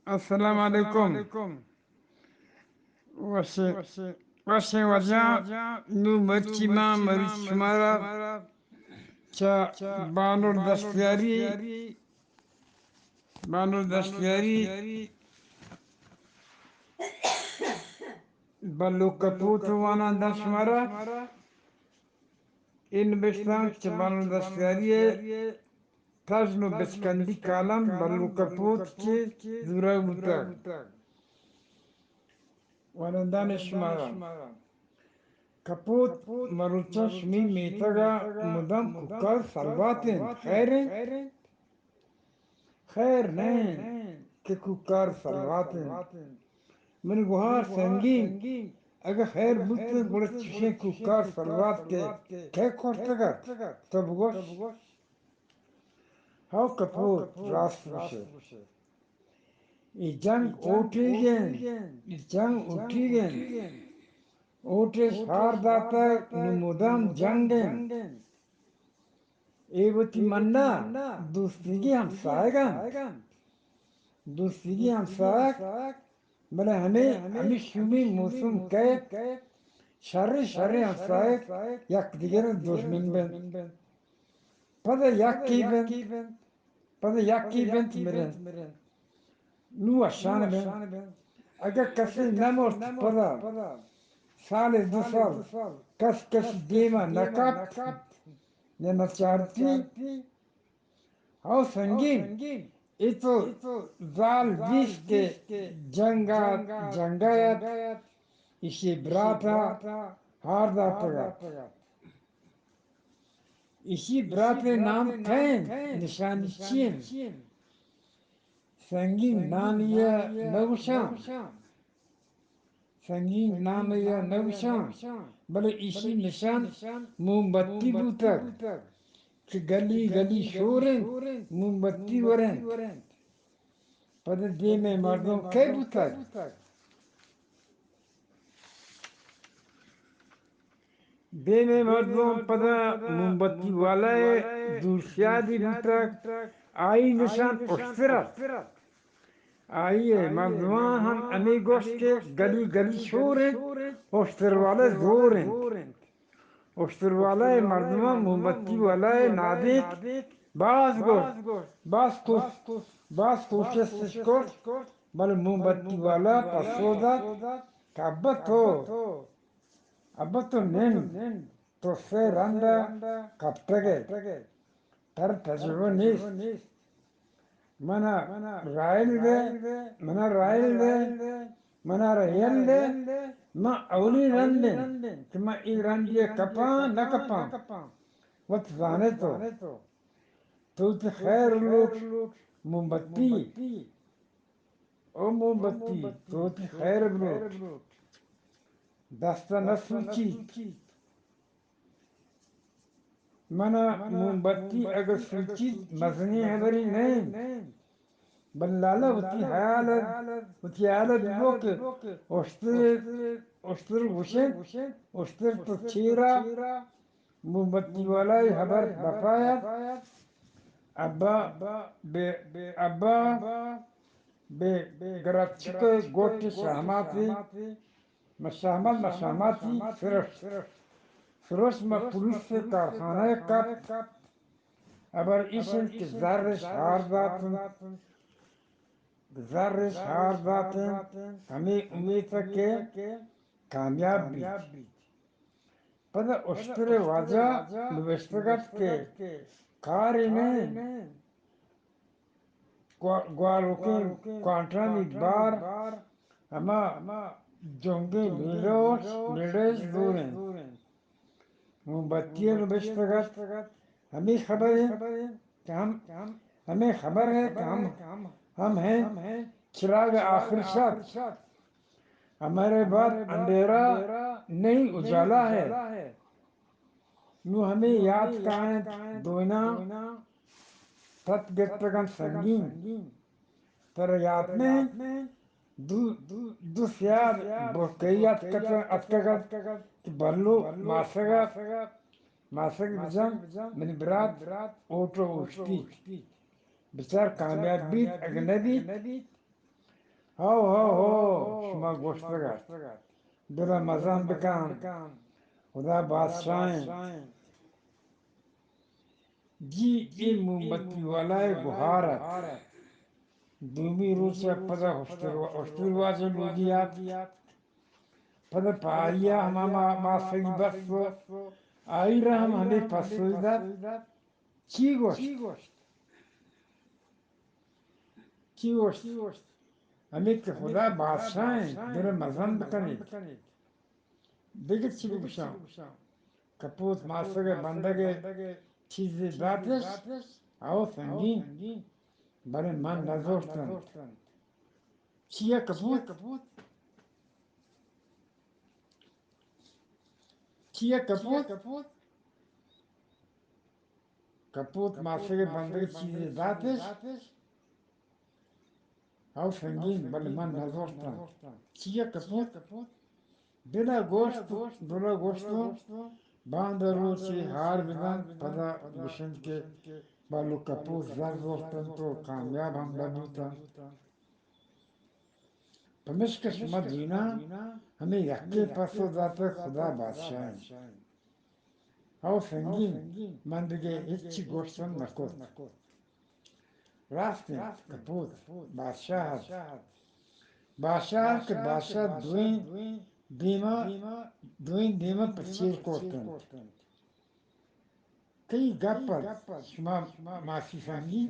السلام علیکم۔ وشیں، وشیں واجہ، نوں مرچی ما مروچی شمارا چہ بانور دشتیاری، بانور دشتیاری بلو کپوت وانان داں شمارا۔ اے نبشتانک چہ بانور دشتیاری ءِ تژن ءُ بچکندی کالم بلو کپوت چہ زورگ بوتگ۔ وانندان شمارا۔ کپوت، مروچاں شمی میتگ ءَ مدام کوکار سلوات اِنت، خیر اِنت؟ خیر نہ اِنت کہ کوکار سلوات اِنت۔ منی گوھار سنگین، اگہ خیر بوتیں گڑا چشیں کوکار سلوات کہ کئے کرتگ اَت؟ تو بگوش۔ ہو کپوت، راست گوشے۔ اے جنگ اوٹیگ اِنت، اے جنگ اوٹیگ اِنت۔ اوٹش ہار داتگ، نوں مدام جنگ اِنت۔ اے وتی منا دوستیگی ہمساہگ اَنت۔ دوستیگی ہمساہگ، بلے ہمے، ہمے شومیں موسم کئیت، شریں شریں ہمساہگ یک دگر ءِ دژمن بنت۔ پدا یکے بنت، پدا یکے بنت مرنت۔ نوں وشان بنت۔ اگہ کسے نہ مرت، پدا سالے دو سال کس کس دیما نہ کپت، نہ نہ چارتی۔ ہو سنگین، اے تو زال دیست کہ جنگ ءَ، جنگ ءَ ات، ایشی برات ءَ ہار داتگ ات۔ ایشی برات ءِ نام کئے اِنت؟ نشانی چی اِنت؟ سنگین، نامی ءَ نہ گوشاں۔ سنگین نامے ءَ نہ گوشاں، بلے ایشی نشان موم بتی بوتگ کہ گلی گلی شور اِنت، موم بتی ور اِنت۔ پدا دیم ءِ مردم کئے بوتگ؟ دیم ءِ مردم پدا موم بتی والا ءِ دوستیاری بوتگ، آئی نشان اشتر ات۔ آئی ءِ مردماں ہم ہمے گوشت کہ گلی گلی شور اِنت، اشتر والا زور اِنت۔ اشتر والا ءِ مردماں موم بتی والا ءِ نادینک باز گوشت، باز کوش-، باز کوشست اِش کرت، بلے موم بتی والا پسو دات کہ ابا تو، ابا تو نند، تو سے رند ءَ کپتگ ئے۔ ترا تجربہ نیست۔ منا رائل دے، منا رائل دے، منا را یل دے، من اولی رند اِنت کہ من اے رندی ءَ کپاں، نہ کپاں۔ وت زانے تو۔ تو وتی خیر لوٹ، موم بتی۔ او موم بتی، تو وتی خیر بلوٹ۔ دست ءَ نہ سوچیت۔ من ءَ موم بتی اگاں سوچیت، مزنیں ہبرے نہ اِنت۔ بلے لالا وتی ہیال ءَ، وتی ہیال ءَ بگو کہ اشتر، اشتر گوش اِنت، اشتر تو چیر ءَ، موم بتی والا ءِ ہبر بپا ات۔ ابا بے، ابا بے گرچک ءِ گوٹ ءِ شہماتے، مشہمات، مشہماتی سرشت۔ سرشت ماں پولیس ءِ کارخانہ ءَ کپت۔ ہبر ایش اِنت کہ زرش ہار دات اَنت۔ زرش ہار دات اَنت۔ ہمے امیت ءَ کہ کامیاب بیت۔ پدا اشتر ءِ واجہ نبشتگ ات کہ کارے نہ اِنت۔ گوا-، گوالوکیں کوانٹانی بار ہما جنگیں لیڈوش، لیڈوش زور اِنت۔ موم بتی ءَ نبشتگ ات، ہمے خبر اِنت کہ ہم، ہمے خبر اِنت کہ ہم، ہم اِنت چراغ آخر شب، ہمارے بعد اندھیرا نہیں اجالا ہے۔ نوں ہمے یات کاینت دوئیناں، پت گپتگ اَنت سنگین۔ ترا یات نہ اِنت؟ دو، دو سیاد بوکئی اتکت، اتکگ ات کہ بلو ماسگ ءَ، ماسگ بجن، منی برات اوٹو اوشتی۔ بچار کامیاب بیت، اگہ نہ بیت، ہو، ہو، ہو، شما گوشتگ ات۔ دل ءَ مزن بکن۔ خدا بادشاہ اِنت۔ جی، اے موم بتی والا ءِ گہار ات۔ دومی روچ ءَ پدا اشتر، اشتر واجہ لوگی ات۔ پدا پہ آئی ءَ ہما ما-، ماسگی بست ءُ آئی را ہم ہمے پسوئی دات۔ چی گوشت؟ چی گوشت؟ ہمے کہ خدا بادشاہ اِنت، دل ءَ مزن بکنیت۔ دگہ چی بگوشاں؟ کپوت ماسگ ءِ بندگ ءَ چیزے داتش، او سنگین، بلے من نزورتنت۔ چیا کپوت؟ چیا کپوت؟ کپوت ماسگ ءِ بندگ ءَ چیزے داتش، او سنگین، بلے من نزورتنت۔ چیا کپوت؟ دل ءَ گوشت، دل ءَ گوشت، باندا روچے ہار بدنت، پدا گوشنت کہ بلو کپوت زر زورتنت ءُ کامیاب ہم بہ بوتنت۔ پمیشکا شما دیناں ہمے یکیں پسو داتگ، خدا بادشاہ اِنت۔ ہو سنگین، من دگہ ہچی گوشت ہم نہ کت۔ راست اِنت، کپوت بادشاہ ات۔ بادشاہ ات کہ بادشاہ دوئیں دیما، دوئیں دیما پہ چیر کرتنت۔ کئی گپ ات شما ماسی سنگی؟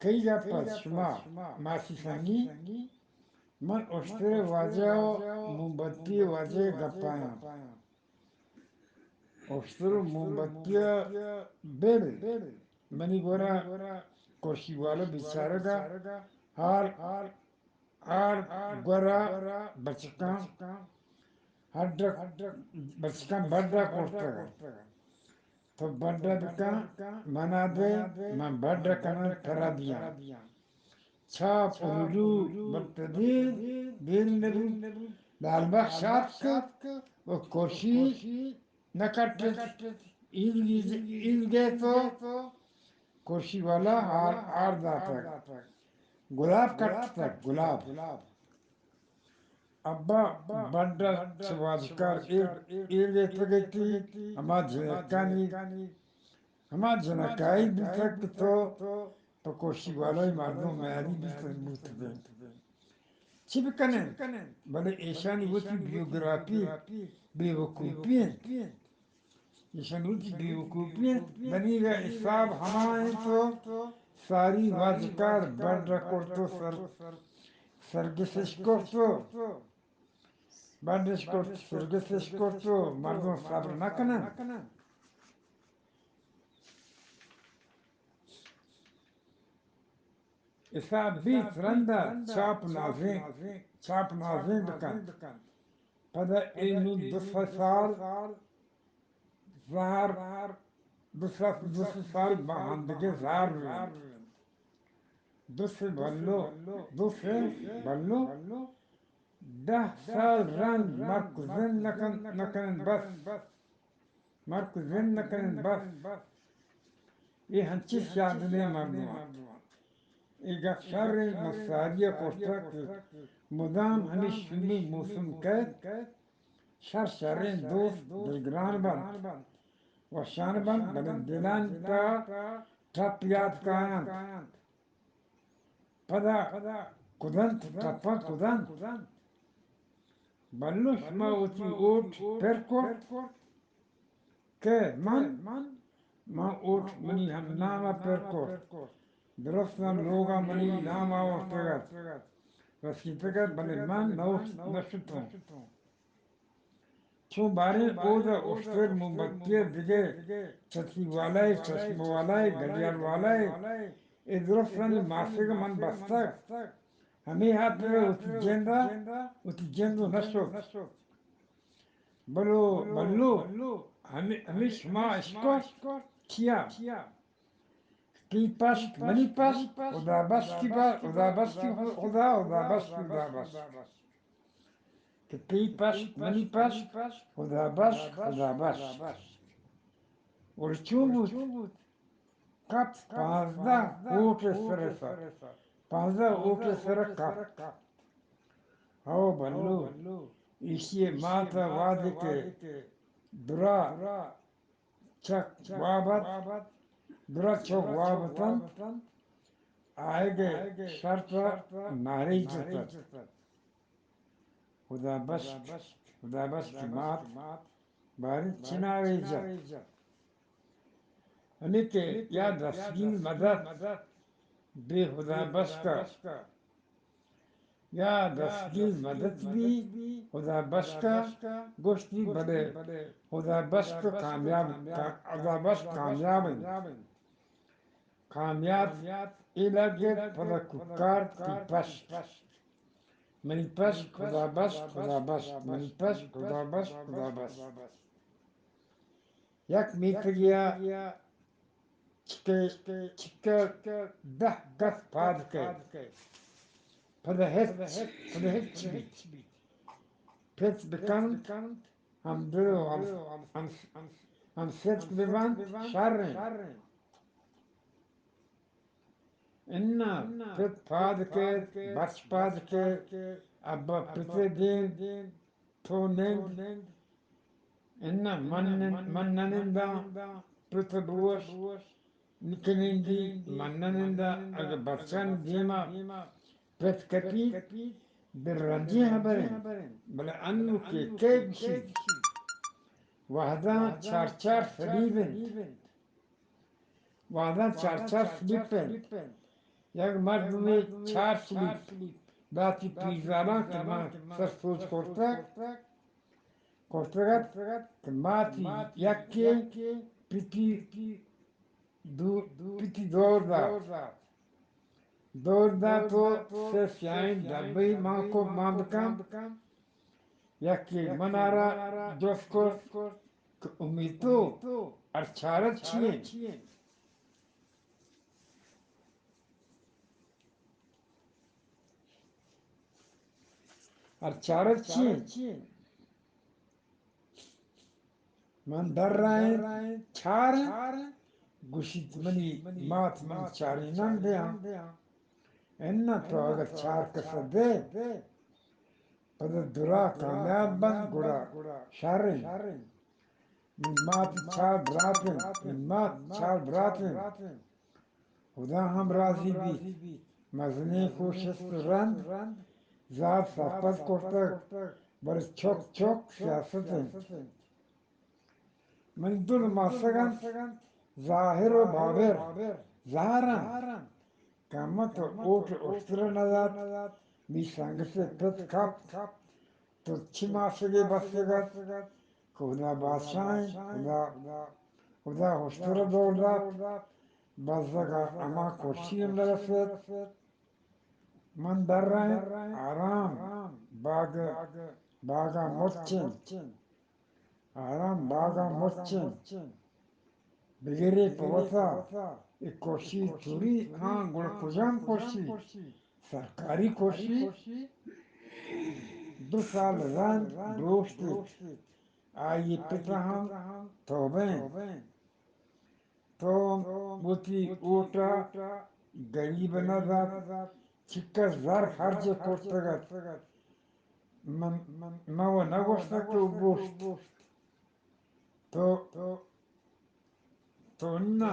کئی گپ ات شما ماسی سنگی؟ من اشتر واجہ ءُ موم بتی واجہ ءِ گپ ءَ آں۔ اشتر ءُ موم بتی ءَ بل منی گورا کرسی والا بیچارگ ءَ ہال ہر گورا بچکاں ہڈ، بچکاں بڈ ءَ کرتگ۔ تو بڈ ءَ بکن، منا دے، من بڈ ءَ کناں، ترا دیاں۔ چاپ ءُ رجوع بکت دیر، دیر نبی۔ لال بخش آتک ءُ کرسی نہ کٹت، ایلگی، ایلگے تو کرسی والا ہار، ہار داتگ۔ گلاب کٹتگ، گلاب۔ ابا بڈ ءَ چہ واجکار ایر، ایر گیتگ اتی، ہما جنکانی، ہما جنکائی بوتگ کہ تو پہ کرسی والائیں مردم میاری بیت، بوت بنت۔ چی بکنیں؟ بلے ایشانی وتی بیوگرافی بے وقوفی انت۔ ایشانی وتی بے وقوفی انت۔ دنیگا حساب ہما انت و ساری واجکار بڈ ءَ کرت و سر، سرگسش کرت و بڈش کرت، سرگسش کرت و مردم صبر نکنن۔ حساب بیت رندا چاپ نازیں، چاپ نازیں بکنت۔ پدا اے نوں دو سئے سال زہر، دو سئے، دو سئے سال بہ ہندگہ زہر ببنت۔ دو سئے بلو، دو سئے بلو، دہ سال رند مرک زند نکن، نکنن بس۔ مرک زند نکنن بس۔ اے ہنچیں سیادلیں مردم انت۔ اے گپ شر انت، من ساری ءَ کرتگ کہ مدام ہمے شومیں موسم کئیت، شر شریں دوست دلگران بنت، وشان بنت، بلے دلانی تہا ٹپ یات کاینت۔ پدا کدنت، ٹپاں کدنت۔ بلو شما وتی اوٹ پر کرت کہ من، من اوٹ منی ہم نام ءَ پر کرت۔ درستاں لوگ ءَ منی نام آورتگ ات، رسیتگ ات، بلے من نہ اوشت، نہ شتوں۔ چون باریں اود ءَ اشتر، مومبتی ءُ دگہ چتی والائے، چشم والائے، گڑیال والائے، اے درستانی ماسگ من بستگ۔ ہمے ہاتر ءَ وتی جند ءَ، وتی جند ءَ نہ شت۔ بلو، بلو، ہمے، ہمے شما اشکت؟ چیا؟ تئی پشک منی پشک، خدا بشکی با-، خدا بشکی خدا، خدا بشکی خدا بشک۔ کہ تئی پشک منی پشک، خدا بشک خدا بشک۔ اور چون بوت؟ کپت پانزدہ اوٹ سر سر۔ پانزدہ اوٹ ءِ سر ءَ کپت۔ ہو بلو، ایشی ءِ مات ءَ وہدے کہ درا چک واب ات، درا چک واب اتنت، آیگ ءِ شرپ ءَ نارے جت ات۔ ہدا بشک، ہدا بشک مات، باریں چنارے جت۔ ہمے کہ یا دستگیر مدت بے ہدا بشک ءَ، یا دستگیر مدت بی ہدا بشک ءَ گوشتی، بلے ہدا بشک کامیاب، ہدا بشک کامیاب انت۔ کامیات اے لگت پدا کوکار تی پشک۔ منی پشک خدا بشک، خدا بشک، منی پشک خدا بشک، خدا بشک۔ یک میتگیا چکے، چکے دہ کس پاد کئے۔ پدا ہچ، پدا ہچ بیت۔ پت بکنت، ہم دل و ہم، ہم، ہم صدق ببنت، شر انت۔ اناں پت پاد کئیت، بچ پاد کئیت، ابا پت ءِ دیم تو نند۔ اناں من، من نننداں، پت بگوش، نکنندی من نننداں، اگہ بچانی دیما پت کپیت، دلرنجیں ہبرے، بلے انوں کہ کئے گشیت، وہداں چار چار سلیب انت۔ وہداں چار چار سلیپ انت۔ یک مردمے چار سلیپ داتی پیرزالاں کہ من سر سوج کرتگ، کرتگ ات کہ ماتی یکے پتی دو، پتی دور دات۔ دور دات و سے سیاہیں ڈبے مان کو، مان بکن۔ یکے منارا جست کرت کہ امیتو، ارچارت چی انت؟ ارچارت چی انت؟ من درائیں چار انت، گوشیت منی مات من چارینان دیاں۔ اناں تو اگہ چار کس دے، پدا درا کامیاب بنت، گڑا شر انت۔ من مات چار برات انت، من مات چار برات انت۔ خدا ہم راضی بیت۔ مزنیں کوشست و رند زار سرپد کرتگ، بلے چک چک سیاست انت۔ منی دو نماسگ انت، زاہر و بابر۔ زہر انت۔ کمت و اوٹ اشتر ندات۔ می سنگت پت کپت۔ تو چی ماسگے بستگ ات؟ خدا بادشاہ انت، خدا، خدا اشتر دور دات۔ بزگ ءَ ہما کرسی ہم نرسیت۔ من درائیں آرام، باگ، باگا مچ انت۔ آرام باگا مچ انت۔ بگرے پہ وتا اے کرسی توری، ہاں، گڑا کجام کرسی؟ سرکاری کرسی۔ دو سال رند بروشت ات۔ آئی پت ہم توبہ انت۔ تو وتی اوٹ ءَ گریب نہ دات، چکس زر خرچ کرتگ ات۔ من، من و نہ گوشتگ تو بوشت۔ تو، تو نہ۔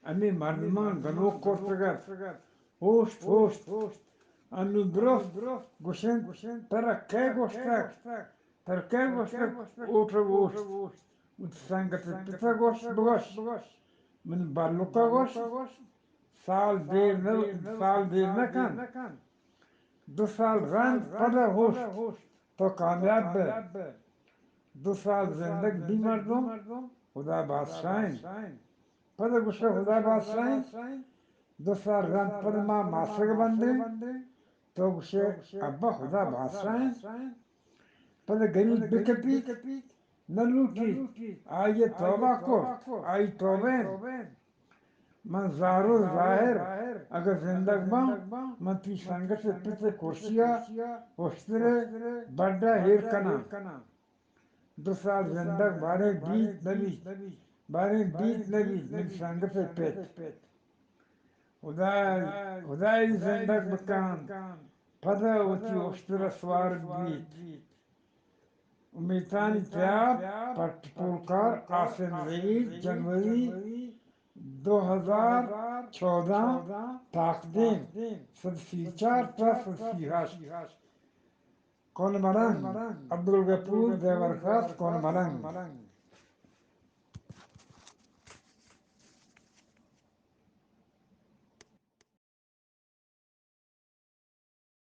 ہمے مردماں گنوک کرتگ ات۔ ہوشت، ہوشت۔ انوں درست گوشنت، ترا کئے گوشتگ؟ ترا کئے گوشتگ اوٹ بوشت؟ وتی سنگت پت ءَ گوشت، بگوش۔ من بلک ءَ گوشت، سال دیر نہ، سال دیر نہ کن۔ دو سال رند پد ءَ ہوشت، تو کامیاب بئے۔ دو سال زندگ بی مردم، خدا بادشاہ انت۔ پد ءَ گوشت، خدا بادشاہ انت۔ دو سال رند پد ما ماسگ بندیں۔ تو گوشے، ابا خدا بادشاہ انت۔ پد ءَ گریب بکپیت، نہ لوٹیت۔ آئی ءَ توبہ کرت، آئی توبہ انت۔ من زار و زاہر اگہ زندگ باں، من تئی سنگت ءِ پت ءِ کرسی ءَ اشتر ءِ بڈ ءَ ایر کناں۔ دو سال زندگ باریں بیت نہ بیت، باریں بیت نہ بیت، من سنگت ءِ پت۔ ہدائے، ہدائے زندگ بکن، پدا وتی اشتر ءَ سوار بیت۔ امیتانی تیاب، پٹ پولکار، آسن رئیس، جنوری دو ہزار چودہ، تاکدیم سد سی چار تا سد سی ہشت۔ کون ملنگ، عبدالغفور دیورخاص کون ملنگ۔